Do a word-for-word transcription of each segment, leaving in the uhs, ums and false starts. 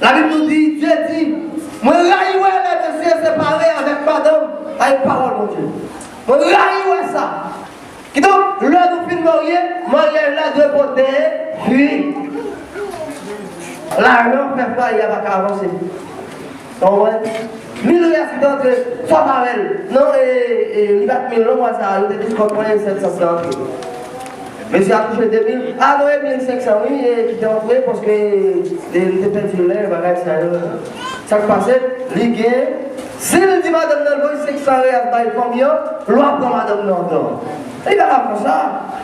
Labib nou di, Dye di, mwen rayi wè lè mesye separe avèk madanm, avèk pawòl Bondye. Mwen rayi wè sa. Kidonk, lè nou fin marye, maryaj la dwe pote fwi. Lajan fè fwaye a pa ka avanse. Ou konprann? Mil reyas ki te antre, fò pa wè l. Non, e, e, li bat mil non mwa sa a, yo te diskòt mwen sèt san ki antre. Mesye a touche de mil, a non, e mil senk san, wi, e ki te antre, paske, e, li te pèdi lè, bagay sa yo. Sa k pase, li gen, si l di madanm nan l voye senk san reyas bay fanmi an, lwa pran madanm nan ankò. Li pa ka fè sa.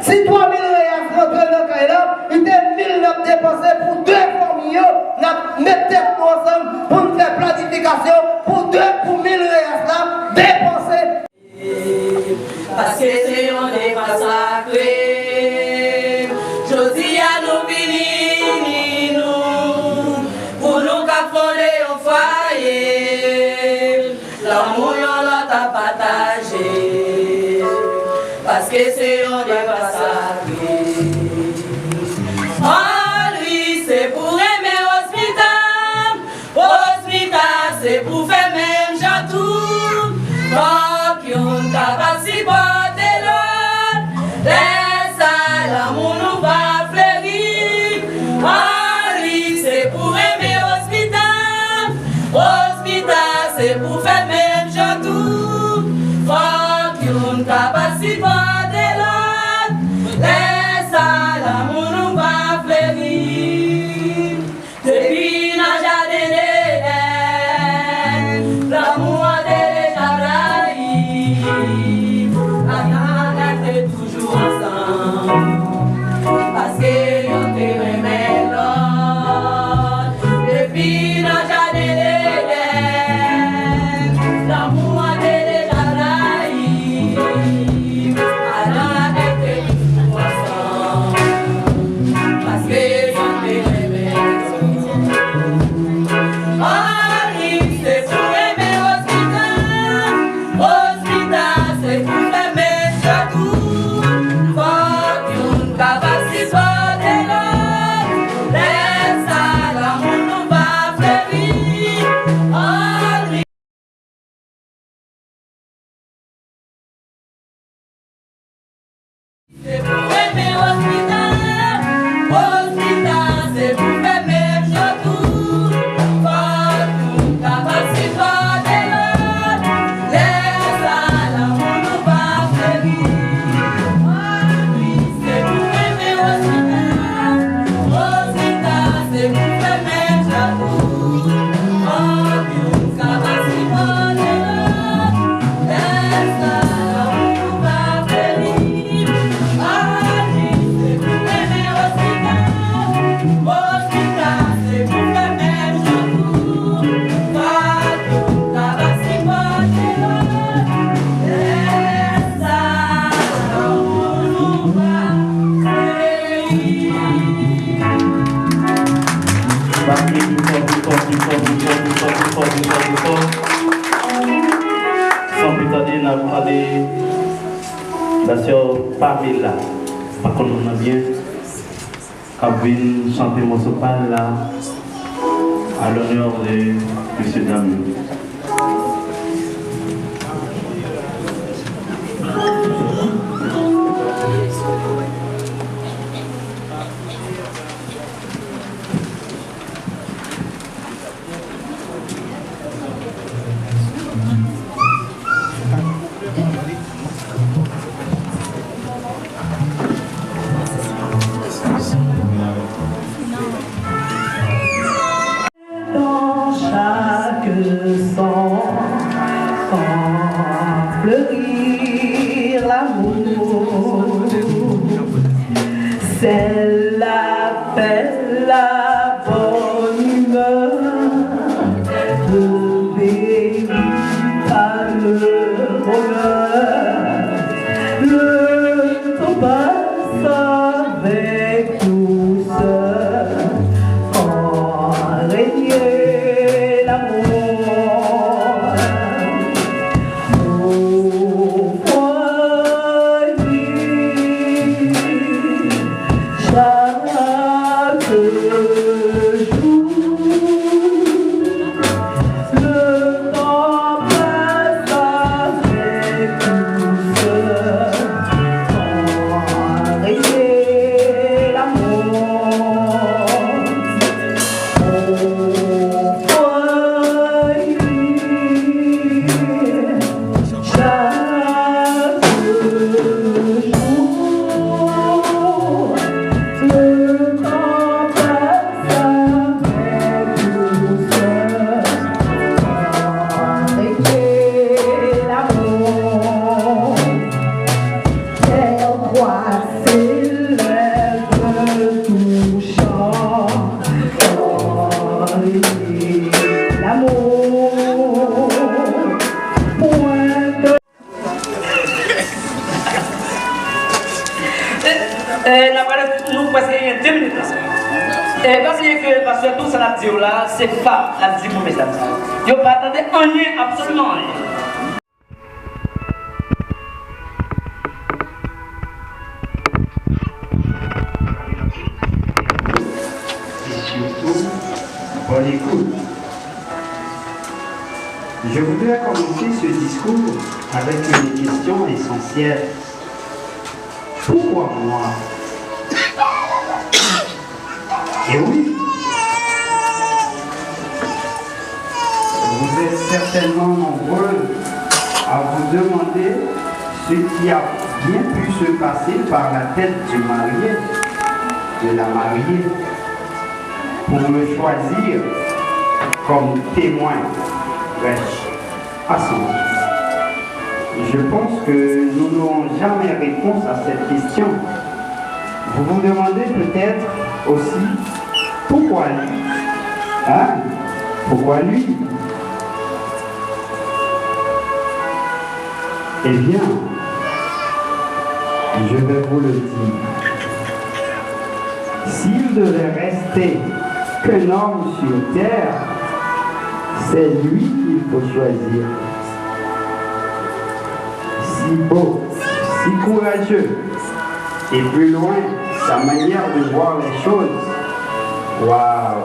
Si twa mil reyas rantre nan kay la, li te mil n ap depanse pou de fanmi yo, n ap met tèt nou ansanm pou n fè planifikasyon pou de, pou mil reyas la depanse. Paske se yon depans sakre. Jodi a nou vini, ni nou, pou nou ka fonde yon fwaye. Lanmou yon lòt ap pataje, paske se yon depans sakre. Ann ri, se pou renmen Rosmita, Rosmita, se pou fè menm jan tou. Fòk youn ka pa sipòte lòt. Lè sa, lanmou nou va fleri. Ann ri, se pou renmen Rosmita, Rosmita, se pou fè menm jan tou. Fòk youn ka pa sipòte lòt. Lè sa, lanmou nou va fleri. Depi nan jaden Edenn, lanmou an te deja blayi. Adan ak Èv te toujou ansanm, paske youn te renmen lòt. Depi nan jaden Edenn, lanmou an te deja blayi. Adan ak Èv te toujou ansanm, paske youn te renmen lòt. Ann ri, se pou renmen Rosmita, Rosmita, se pou fè menm jan tou. Fòk youn ka pa sipòte lòt. Lè sa, lanmou nou va fleri. Ann ri. Se pou renmen Rosmita, Rosmita, se pou fè menm jan tou. Fòk nou ka pa sipòte lòt. Lè sa, lanmou nou va fleri. Ann ri, se pou renmen Rosmita, Rosmita, se pou fè menm jan tou. Fòk youn ka pa sipòte lòt. Lè sa, lanmou nou va fleri. Ann ri, se pou renmen Rosmita, Rosmita, se pou fè menm jan tou. Fòk youn ka pa sipòte lòt. Lè sa, lanmou nou va fleri. Bat li pi fò, pi fò, pi fò. San pli tande, n ap mande la sè Pamela, pa konn non nan byen, k ap vin chante mòso pa l la, à l'honneur de mesye dam yo. Dans chaque son, quand fleurit l'amour, c'est la paix, la bonne humeur, le véritable bonheur. Le temps passe avec douceur quand règne l'amour. Au foyer, chaque jour, E pa bliye ke pastè, tout sa n ap di yo la, se fab n ap di pou mesdam sa yo. Yo pa tande anyen, absoliman anyen. Et surtout, bonne écoute. Je voudrais commencer ce discours avec une question essentielle. Pourquoi moi ? Et oui, vous êtes certainement nombreux à vous demander ce qui a bien pu se passer par la tête du marié, de la mariée, pour me choisir comme témoin. Bref, passons. Je pense que nous n'aurons jamais réponse à cette question. Vous vous demandez peut-être aussi pourquoi lui ? Hein ? Pourquoi lui ? Eh bien, je vais vous le dire. S'il devait rester qu'un homme sur terre, c'est lui qu'il faut choisir. Si beau, si courageux, et plus loin, sa manière de voir les choses. Waouh !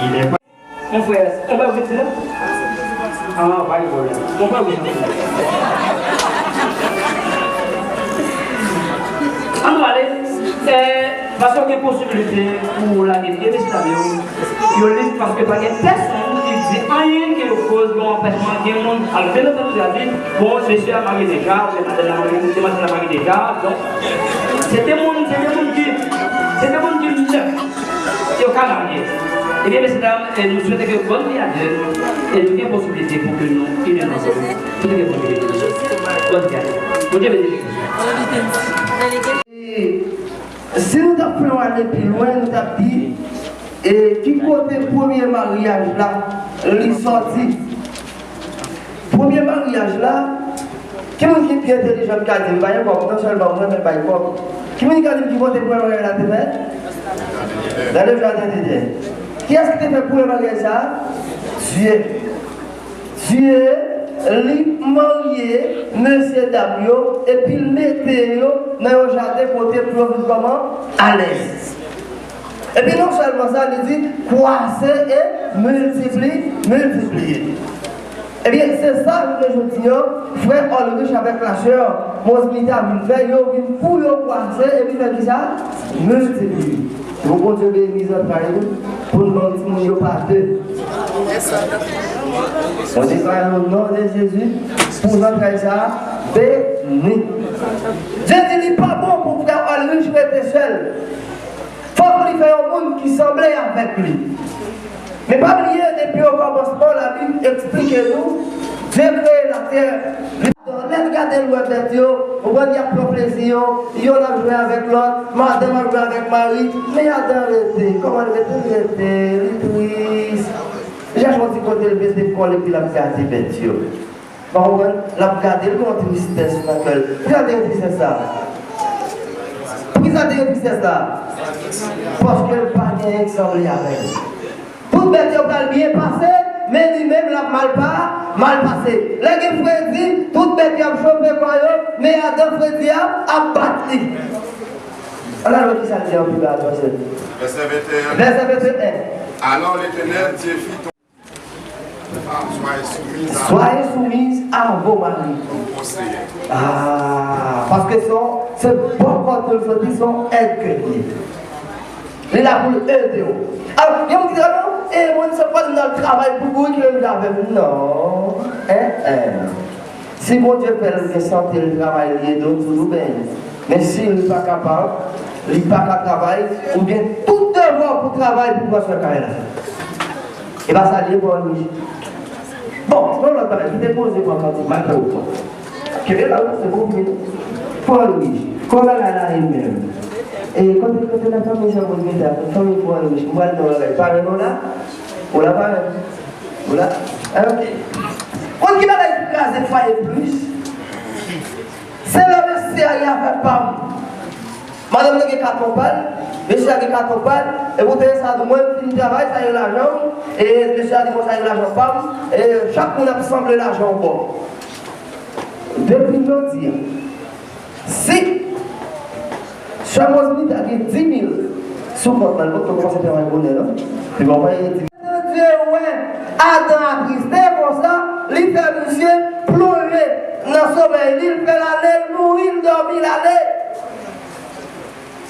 Il est pas. Mon frè, ou pa vle di la? Ah, pa gen pwoblèm. Mon frè, wi, mon frè. Ann nou ale. Eh, paske gen posibilite pou lage pye mesye dam yo. Yo lib paske pa gen pèsonn ki di anyen ke yo koz yon anpèchman, gen moun, alò, byen antandi, yo di, bon, mesye a marye deja, oubyen madanm la marye, demwazèl la marye deja, donk, se de moun, se de moun ki, se de moun ki nèf, yo ka marye. Ebyen, mesye dam, e nou swete ke bòn vi a de, e nou gen posibilite pou ke nou ine nou ansanm. Nou gen posibilite. Bòn vi a de. Bondye beni nou. E si nou t ap fè yon ane pi lwen, nou t ap di, e ki kote premye maryaj la, li sòti? Premye maryaj la, ki moun ki pi entèlijan ki ka di m? Bay kòb, non sèlman mwen, men bay kòb. Ki moun ki ka di m ki kote premye maryaj la te fèt? Nan le jaden d'Eden. Kiyès ki te fè premye maryaj sa a? Dye. Dye, li marye mesye dam yo, epi l mete yo nan yon jaden kote pou yo viv kòman? Alèz. Epi non sèlman sa, li di, kwase e miltipli, miltipliye. Ebyen, se sa jounen jodi an, frè Ulrich avèk la sè Mozmita vin fè, yo vin pou yo kwase epi fè kisa? Miltipliye. Pou Bondye beni zantray nou, pou n ban timoun yo pa de. Mwen deklare o non de Jezi, pou zantray sa a beni. Jezi di li pa bon pou frè Ulrich rete sèl. Fòk li fè yon moun ki sanble avèk li. Men pa bliye, depi okòmansman, Labib eksplike nou, Dye kreye latè, li lè l gade l wè bèt yo, ou konn y ap pran plezi yo, yonn ap jwe avèk lòt, madanm ap jwe avèk mari, men Adan rete, kòman l rete? L rete, li tris. Li chache yon ti kote l mete kò l epi l ap gade bèt yo. Ou konprann? L ap gade l gen yon tristès nan kè l. Poukisa l te gen tristès sa a? Poukisa l te gen tristès sa a? Paske l pa genyen ki sanble avè l. Tout bèt yo pral byen pase, men li menm l ap mal pa, mal pase. Lè gen fredi, tout bèt yo ap chofe kò yo, men adan fredi a ap bat li. Ann al wè kisa l di an pi ba a, vèsè. Vèsè venteyen. Vèsè venteyen. Alors l'Éternel Dieu fit Soyez soumise à vos maris. Ah, paske se yon, se bò kote l soti, se yon èd ke l ye. Li la pou l ede w. Alò, gen moun ki di, "Ah non, e mwen se pa nan travay pou kouri ki menm jan avè m." Non. Hein, hein. Si Bondye fè l gen sante, l travay, li ede w, toujou beni. Men si li pa kapab, li pa ka travay, ou gen tout devwa pou travay pou pran swen kay la. E pa sa l ye, Paul Louis. Bon, se yon lòt bagay, kite poze pran kantik, mal pran ou tan. Kenbe la, wi, se konfime. Paul Louis, kòman bagay la ye menm? E kote, kote la fanmi Jean Paul Meta, fanmi Paul Louis, m pral nan bagay, parèt nou la? Ou la, parèt? Ou la? Ah, ok. Konn ki bagay ki kraze fwaye plis? Se lè mesye a gen afè pa m. Madanm nan gen katon pa l, Mesye a gen katon pa l, e pou te sa tou, mwen m fin travay, sa yo lajan m, e mesye a di konsa yo lajan pa m, e chak moun ap sanble lajan w ba w. Depi jodi a, si Sè Roseline ta gen di mil sou kont la, li potko kòmanse travay bonè non. Li pa gen di mil. Bondye wè Adan atriste konsa, li fè misye plonje nan somèy li, l fè l ale, l mouri, l dòmi, l ale.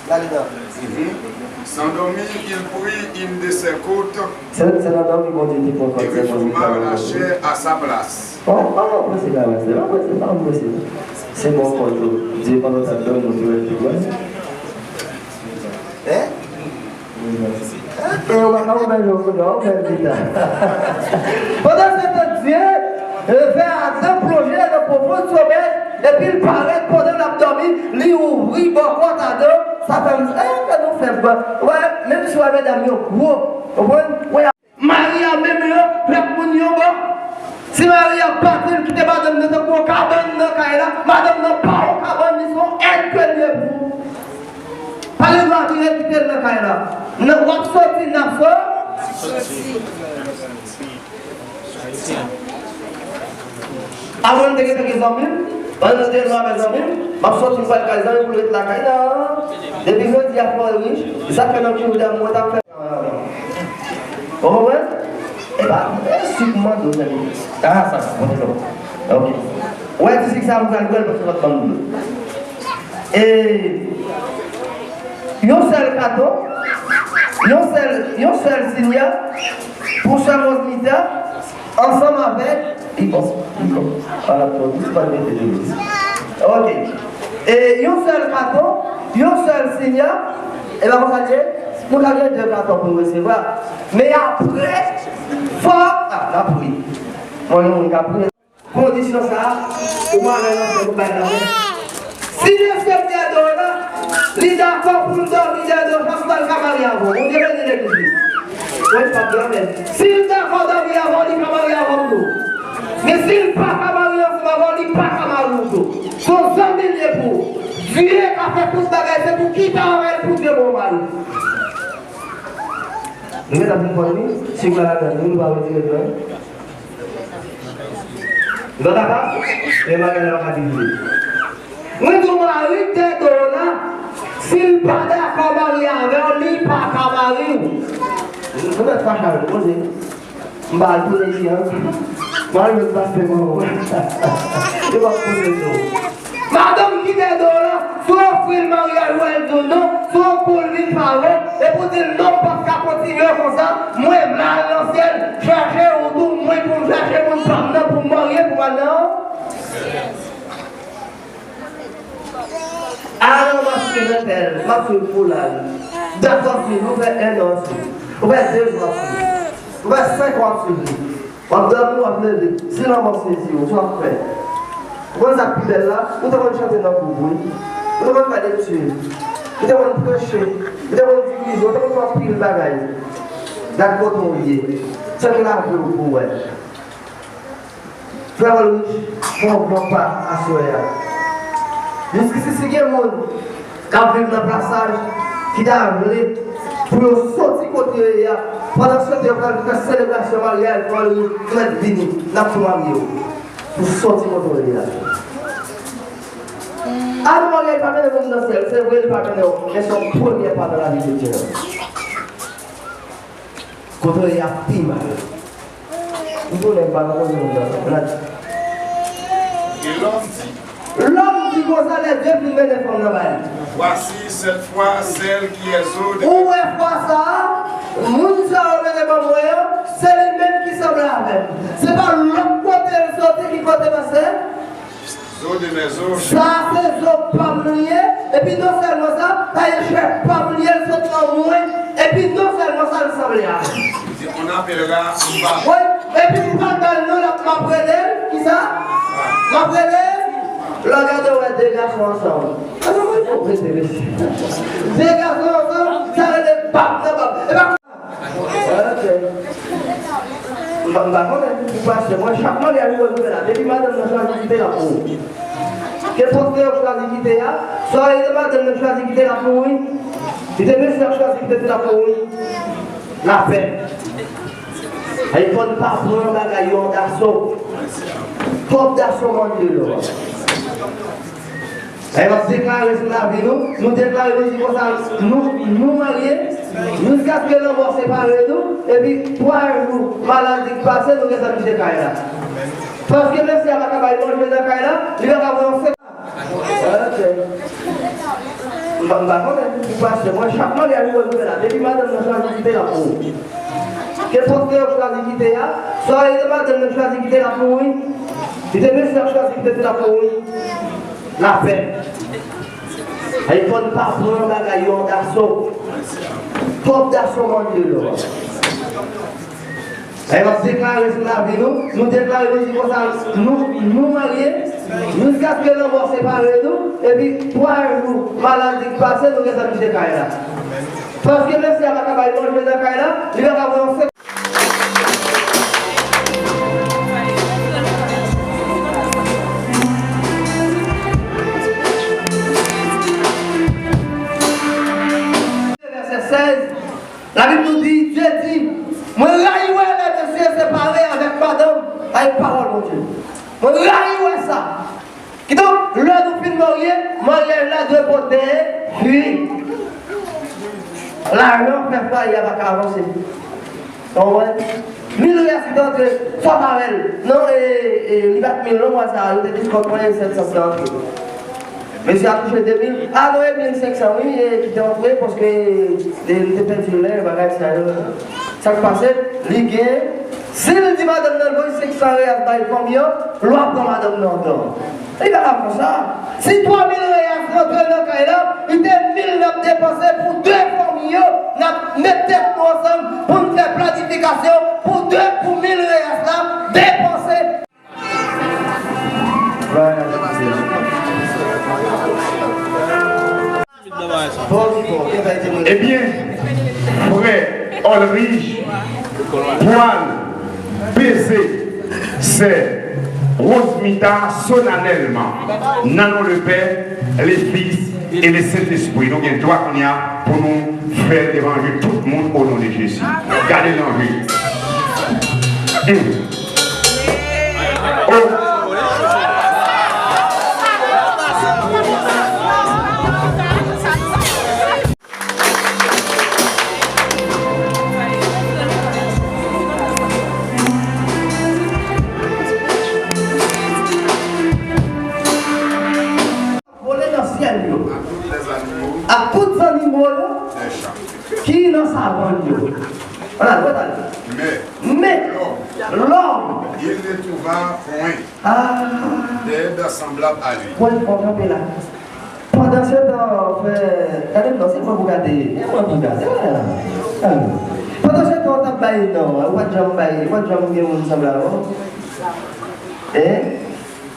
Gade nan. S'endormir, il prit une de ses côtes Se, se nan dòmi Bondye te pran kòd Sè Roseline. Et refoulement la chair à sa place. Oh, oh, mwen se la, mwen se la, mwen se la, mwen se la. Se bon kòd yo. Dye pandan w t ap dòmi, Bondye wè l te wè. Hein? Hein? E yo pa ka ouvè yo, non, ouvè l pita. Pandan se tan, Dye, e, fè Adan plonje nan pwofon somèy, epi l parèt pandan l ap dòmi, li ouvri bò kòt Adan, sa fè m, e, fè nou fè m, wè, menm si w wè medam yo gwo, konprann? Wè, Mari a menm yo, lòt moun yo bon. Si mari a pati, l kite madanm nan tankou yon kabann nan kay la, madanm nan pa yon kabann, li se yon èd ke l ye pou ou. Pa gen dwa vire kite l nan kay la. Nan, w ap soti, n ap soti. Avan m te gentan gen zanmi m, pandan nou te nan avè zanmi m, m ap soti m pral kay zanmi m pou l ret lakay nan. Depi jodi a fò rich, e sa k fè nan jou damou an t ap fè. Ou konprann? E pa, e sik mande w zanmi. Ah, sa, bon, se bon. Ok. Ou wè ti sik sa m pral bwè l, paske w ap ban m dlo. E yon sèl katon, yon sèl, yon sèl sinya pou Sè Roseline ansanm avèk, li bon, li bon. Ala twò dous, pa mete de lous. Ok. E yon sèl katon, yon sèl sinya, e pa konsa l ye, nou ka gen de katon pou nou resevwa. Men apre, fò, ah, n ap ri. Mwen, yon moun k ap ri. Kondisyon sa a, ou pa wè nan fè nou bay la men. Si mesye m dèyè do w la, li dakò pou l dòmi dèyè do w, Pascal ka marye avè w. Bondye beni legliz li. Wi, pa gen amèn. Si l dakò dòmi avè w, li ka marye avè w tou. Men si l pa ka marye ansanm avè w, li pa ka marye w tou. Se yon zanmi l ye pou ou. Dye ka fè tout bagay, se pou kite avè l pou Dye ba w mari. Nou gentan fin konn li, si w pa ladan, nou pa retire l non. Nou pa kapab? Men bagay la pa ka divize. Mwen di w mari k te do w la, si l pa dakò marye avè w, li pa ka mari w. Nou mèt fache avè l, poze. M pa al tounen di an. Mari mwen pastè mwen. Yo p ap poze l non. Madanm ki te do w la, si w ofri l maryaj, w wè l di w non, si w kou l vin pa w, epi w di l non, m p ap ka kontinye konsa, mwen vle al nan syèl, chèche ou tou, mwen pou m chèche moun pa m nan, pou m marye, pou m al nan. Alò, m ap swiv entèl, m ap swiv foulay. Dakò, swiv, nou fè en an ansanm. Ou fè de zan ansanm. Ou fè senk an ansanm. W ap dòmi, w ap leve. Si lanmò sezi w, sa w ap fè? Ou konn sa k pi bèl la? Ou te konn chante nan gwoup, wi. Ou te konn fè lekti. Ou te konn preche. Ou te konn dirize. Ou te konn fè anpil bagay. Gad kote w ye. Tcheke lavi w pou w wè. Frè Paul Rich, fè yon gran pa aswè a. Jiskisi si gen moun k ap viv nan plasaj ki ta vle pou yo soti kote yo ye a, pandan se tan yo pral fè selebrasyon maryaj Paul Rich, mèt vini, n ap tou marye w. Pou soti kote w ye a. Adan maryaj pa mennen moun nan syèl, se vre li pa mennen w, men se yon premyè pa nan lavi kretyen an. Kote w ye a pi mal. M tounen m pa nan kote moun nan. E lòm di. Lòm di konsa lè Dye fin mennen fanm nan ba li. Voici cette fois celle qui est Zo de. Ou wè fwa sa a, moun sa yo mennen ban mwen an, se li menm ki sanble avè m. Se pa lòt kote l soti ki kote pastè. Zo de mè zo. Sa se zo pa m li ye, epi non sèlman sa, sa e chè pa m li ye, l sot nan mwen, epi non sèlman sa, l sanble a. Di, on appellera, on va. Wi, epi m pa t ba l non, l ap, m ap rele l, kisa? M ap rele l, lè w gade w wè de gason ansanm. Atann, mwen, fòk rete mesye. De gason ansanm, sa rele bab nan bab. E pa Ok. M pa, m pa konnen pou pastè. Mwen, chak maryaj mwen fè la, depi madanm nan chwazi kite l ap mouri. Ke pòtre yo chwazi kite a, swa e madanm nan chwazi kite l ap mouri. Li te mesye ap chwazi kite ti lapou wi. Lapè. Ay fò n pa pran bagay yo andaso. Twòp daso mande lò. Ay m ap deklare sou lavi nou, nou deklare nou di konsa nou, nou marye, jiskaske lanmò separe nou, epi twa jou maladi k pase nou gentan kite kay la. Paske mesye a pa ka bay manje nan kay la, li pa ka pran yon sèk. Ok. M pa, m pa konnen pou pastè, mwen, chak maryaj mwen fè la, depi madanm nan chwazi kite l ap mouri. Ke pastè yo chwazi kite a, swa e madanm nan chwazi kite l ap mouri. Li te mesye ap chwazi kite l ap mouri. Lapè. Ay fò n pa pran bagay yo andaso. Twòp daso mande lò. Ay m ap deklare sou lavi nou, nou deklare nou di konsa nou, nou marye, jiskaske lanmò separe nou, epi twa jou maladi k pase nou gentan kite kay la. Paske mesye a pa ka bay manje nan kay la, li pa ka pran yon sèk. Vèsè sèz, Labib nou di, Dye di, mwen rayi wè lè mesye separe avèk madanm, avèk pawòl Bondye. Mwen rayi wè sa. Kidonk, lè nou fin marye, maryaj la dwe pote fwi. Lajan fè fwaye a pa ka avanse. Ou konprann? Mil reyès ki te antre, fò pa wè l. Non, e, e, li bat mil non mwa sa a, yo te di l kòb mwen e sèt san ki te antre. Mesye a touche de mil, a non, e mil senk san wi, e ki te antre, paske, e, li te pèdi lè, bagay sa yo. Sa k pase, li gen, si l di madanm nan l voye senk san reyès bay fanmi an, lwa pran madanm nan ankò. Li pa ka konsa. Si twa mil reyès rantre nan kay la, li te mil n ap depanse pou de fanmi yo, n ap met tèt nou ansanm pou n fè planifikasyon pou de, pou mil reyès la depanse. Ebyen, frè Olrich pral peze sè Rosemita solanèlman, nan non le Pè, le Fis e le Sentespri. Nou gen dwa kounye a pou nou fè l devan je tout moun o non de Jezi. Gade l nan je. Hmm. Oh. Vole nan syèl yo. Ak tout zannimo. Ak tout zannimo yo. Des champs. Ki nan savann yo. Voilà, voilà. Mais. Mais. L'homme. L'homme. Il ne trouva point. Ah. D'aide semblable à lui. Pwen fò kanpe la. Pandan se tan, fè, gade m non, se mwen pou gade, se mwen pou gade, wè. Pandan se tan, w t ap bay non, ou pa t janm bay, ou pa t janm gen moun sanble avè w. Hein?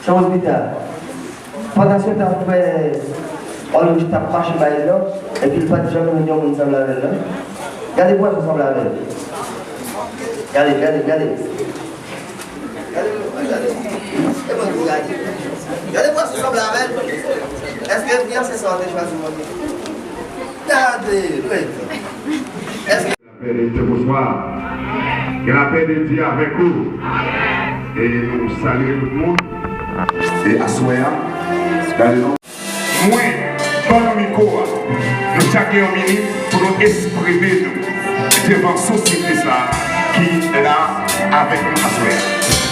Se ospital. Pandan se tan, frè Olrich t ap mache bay non, epi l pa t janm jwenn yon moun sanble avè l non. Gade pou wè si w sanble avè l. Gade, gade, gade. Gade, gade. E mwen pou gade. Gade pou wè si w sanble avè l. Èske fiyanse sa w te chwazi mwen? Gade, nou ete. Èske La paix de Dieu, bonsoir. Que la paix de Dieu avec vous. E nou salye tout moun. E aswè a, dan le non. Mwen ban nou mikwo a. Nou chak gen yon minit pou nou eksprime nou devan sosyete sa a ki la avèk nou aswè a.